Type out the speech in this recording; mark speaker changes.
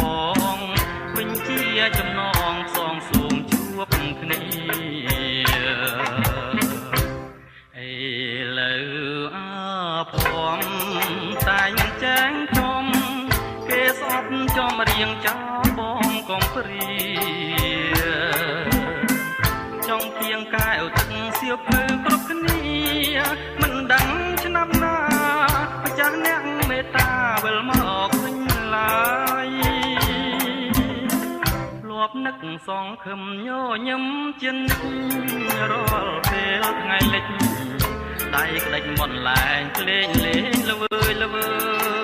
Speaker 1: ផងវិញជាចំណងសងសួងជួបគ្នាឥឡូវអើផងតែងចែងចំគេស្អប់ចំរៀងចោលបងកំព្រាចង់ទៀងកែវទឹកសៀវភៅគ្រប់គ្នាមិនដឹងឆ្នាំណាម្ចាស់អ្នកមេត្តាវិលមកវិញឡើយធ្លាប់នឹកសងខឹមញញឹមជានិច្ចរាល់ពេលថ្ងៃលិចដៃក្តិចមុនលែងភ្លេងលេងល្វើយល្វើ